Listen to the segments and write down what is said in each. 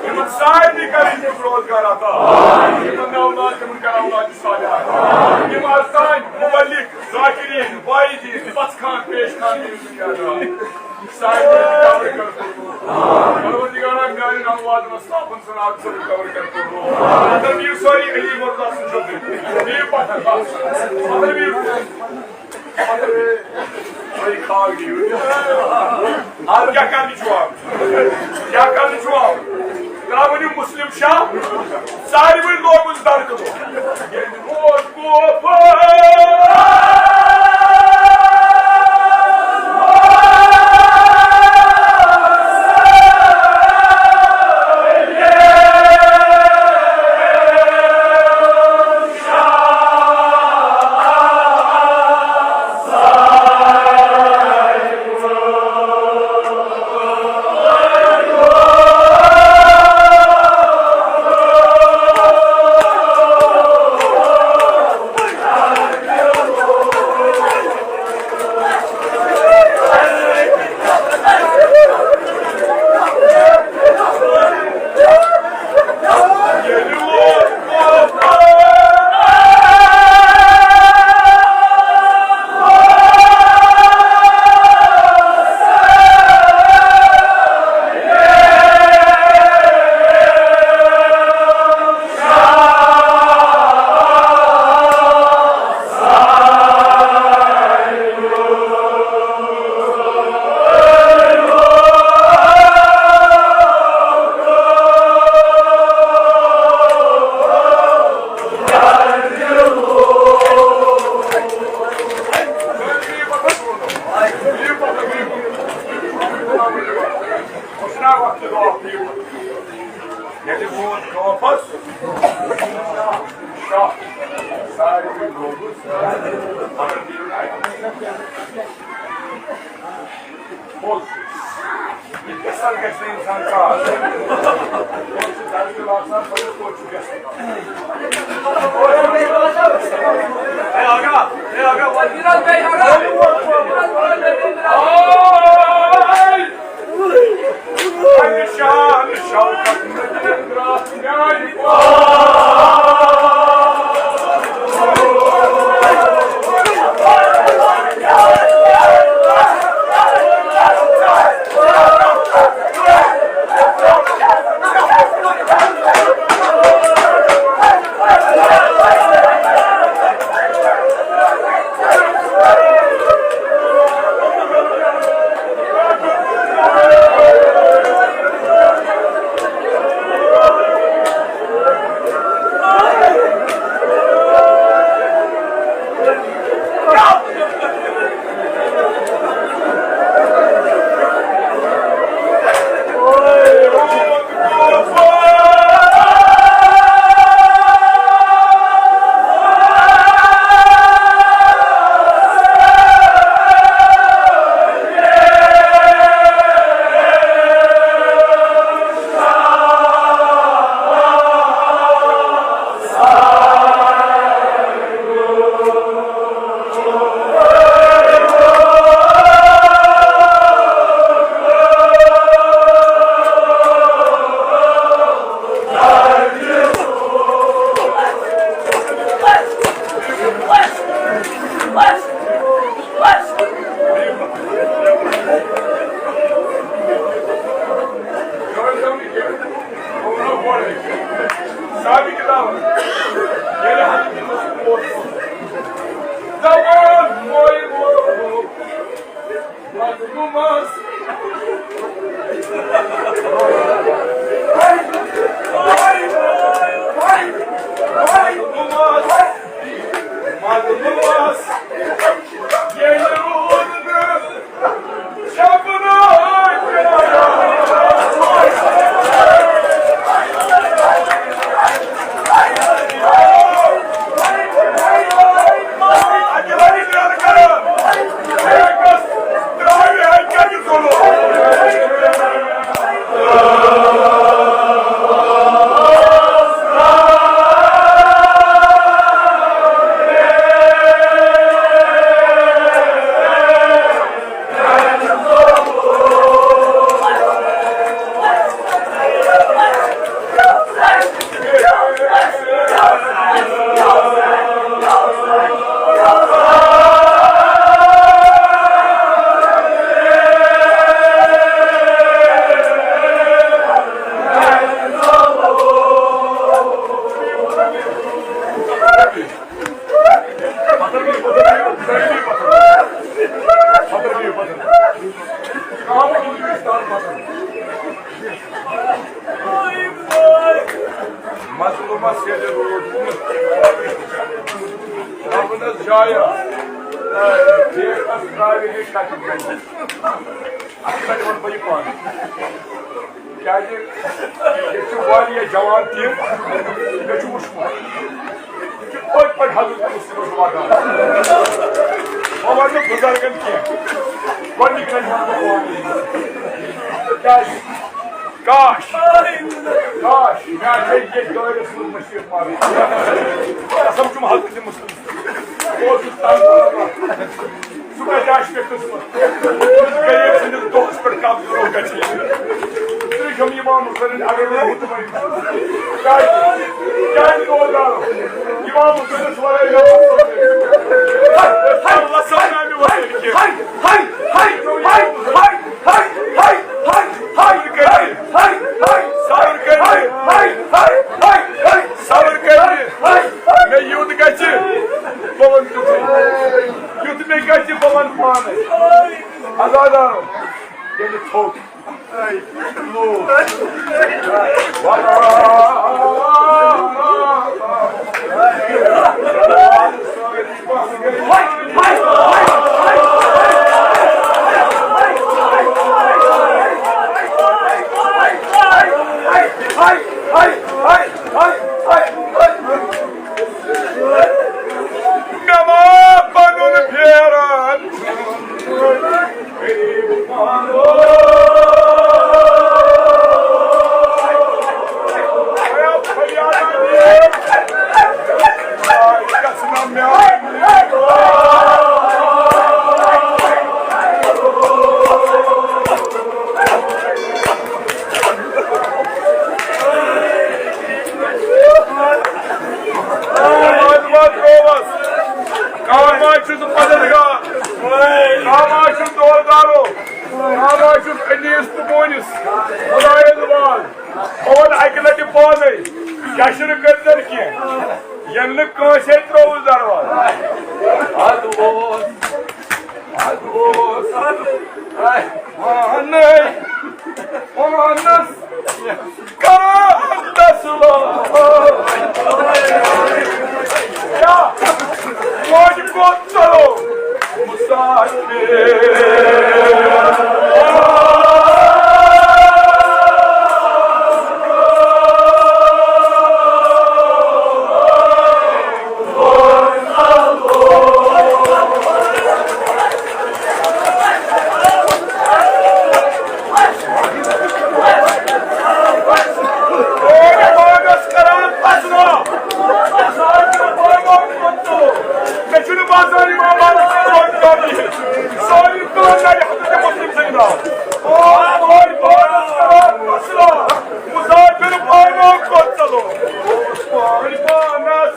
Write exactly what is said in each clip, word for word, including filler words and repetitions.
یِمن سارنٕے کر رزق روزگار عطا۔ یِمن اولاد، تِمن کر اولاد صالحہ عطا۔ یِم آسان مبلغ، ذاکرین، واعظین، پژھ خان، پیش خان، یِم سارنٕے قبر کر قبول۔ پروردگارا، میانٮ۪ن اولادن آسہٕ صاف سنات سۭتۍ قبر کر قبول۔ اگر میر ساری علی مرزا سٕنٛز چھُ، میر پتھر بس۔ اگر میر ساری کھاو گٔیو۔ آز کیٛاہ کرنہِ چھُو آمُت؟ کیٛاہ کرنہِ چھُو آمُت؟ ترٛاوُن یہِ مسلم شاہ، ساروٕے لوگُن درکہٕ لوگ۔ ییٚلہِ ووت کوپھر۔ ییٚلہِ ووت کاپس، شاہ، ساروٕے لوگُس، مگر بیٖٹھ اَتہِ۔ پوٚز چھُ۔ یہِ کیٛاہ سا گژھِ نہٕ اِنسان کانٛہہ؟ پوٚز چھُ دَرجہِ آسان، پَتہٕ کوٚت چھُ گژھان؟ اے آگا، اے آگا، وَلہٕ۔ آے! بس ییٚتہِ روٗد۔ رَبَن ٲس جایہِ، ڈیٹَس ترٛاوِ ہے کَتہِ گژھِ۔ اَتھ پٮ۪ٹھ وَنہٕ بہٕ یہِ پانہٕ۔ کیٛازِ ییٚتہِ چھِ واریاہ جوان تِم، مےٚ چھُ وٕچھمُت۔ یہِ چھُ پٔتۍ پٲٹھۍ حضرت مسلمس واتان۔ وۄنۍ وَنہٕ نہٕ بُزرگن کینٛہہ۔ گۄڈٕنِکۍ لَٹہِ وَنہٕ بہٕ پانہٕ۔ کیٛازِ؟ کاش، کاش، مےٚ آسہِ ہے ییٚتھۍ دٲیرَس منٛز نصیٖحت پَرٕنۍ۔ قسم چھُم حضرت مسلم۔ بہٕ اوسُس تَنگ۔ سُہ کَتہِ آسہِ مےٚ قٕسمت؟ یُس غریٖب سٕنٛدِس دۄہَس پٮ۪ٹھ قبضہٕ روٚٹ گژھِ۔ تُہۍ چھِو اِمام حُسینٕنۍ اگر نہٕ مطمئن۔ کیٛازِ؟ کیٛازِ روزدار؟ اِمام حُسینَس وَرٲے مےٚ وَسُن۔ اللہ سَمجھاو مےٚ وَرٲے کینٛہہ۔ صبر کٔرِو۔ صبر کٔرِو۔ صبر کٔرِو۔ مےٚ یُتھ گژھِ، بہٕ وَنہٕ تیُتھُے۔ یُتھ مےٚ گژھِ، بہٕ وَنہٕ پانَے۔ عزادارو، ییٚلہِ تھوٚد لوٗکھ۔ مےٚ ما پَنُن پھیران۔ کامہ چھُس مددگار، کامہ چھُس دوردارو، کامہ چھُس انیس تہٕ مونس خدایس باز۔ بہٕ وَنہٕ اَکہِ لَٹہِ پانَے، جشن کٔرۍزٮ۪ن کینٛہہ، ییٚلہِ نہٕ کٲنٛسے ترٛووُس دروازٕ۔ اَدٕ اوس، اَدٕ اوس، اَدٕ پانَے، پانَس کران تسلیم۔ کیا؟ وۄنۍ کوٚت ژَلو مسافر؟ مےٚ چھُنہٕ باسان یِم آواز سٲری کٲم کرِ حضرت مسلم سٕنٛدِ ناو۔ مسافر پانہٕ کوٚت ژَلو؟ پانہٕ پانَس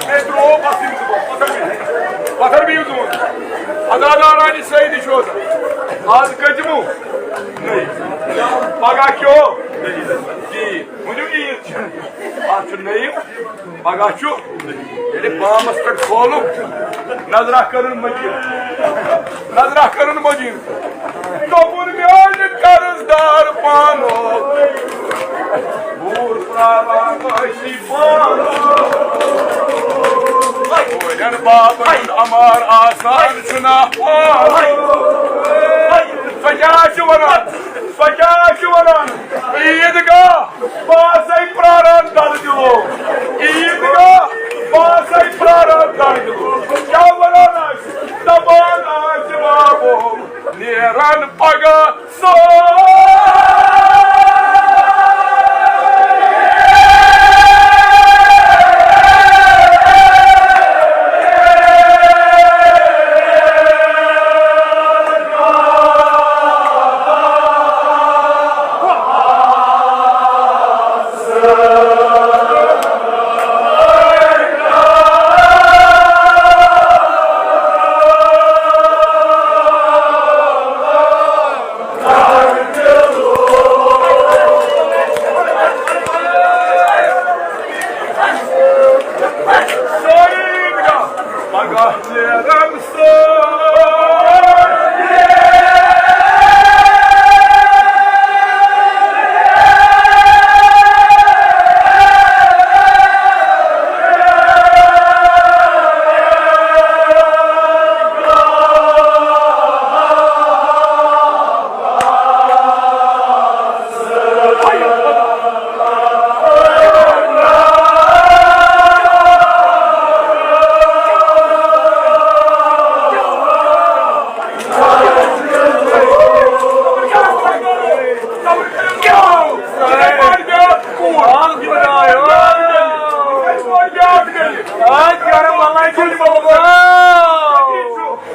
مےٚ ترٛوو پَتھر بِہِو زوٗن۔ عزادارانہِ سۭتۍ چھُ آز کٔژمہِ؟ نٔیِم۔ پگاہ کیو؟ ژیٖرۍ۔ ؤنِو عیٖد چھِ۔ اَتھ چھُ نٔیِم۔ پگاہ چھُ ییٚلہِ بامَس پٮ۪ٹھ کھولُکھ، نظرہ کٔرٕن مٔنٛزِل۔ نظرہ کٔرٕن مٔنٛزِل۔ دوٚپُن میٛانہِ قرض دار پانو، بوٗر پراوان ٲسی پانو۔ کورٮ۪ن بابن ہُنٛد امار آسان چھُنہ۔ سۄ کیٛاہ چھِ ونان؟ سۄ کیٛاہ چھِ ونان؟ عیٖدگاہ بہٕ آسَے پراران دردِلو۔ عیٖدگاہ بہٕ آسَے پراران دردِلو۔ کیٛاہ ونان آسہِ؟ دپان آسہِ بابو نیران پگاہ۔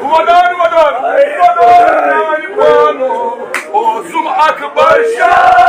ودان، ودان، ودان، ودان، اوسم اکبر شاہ۔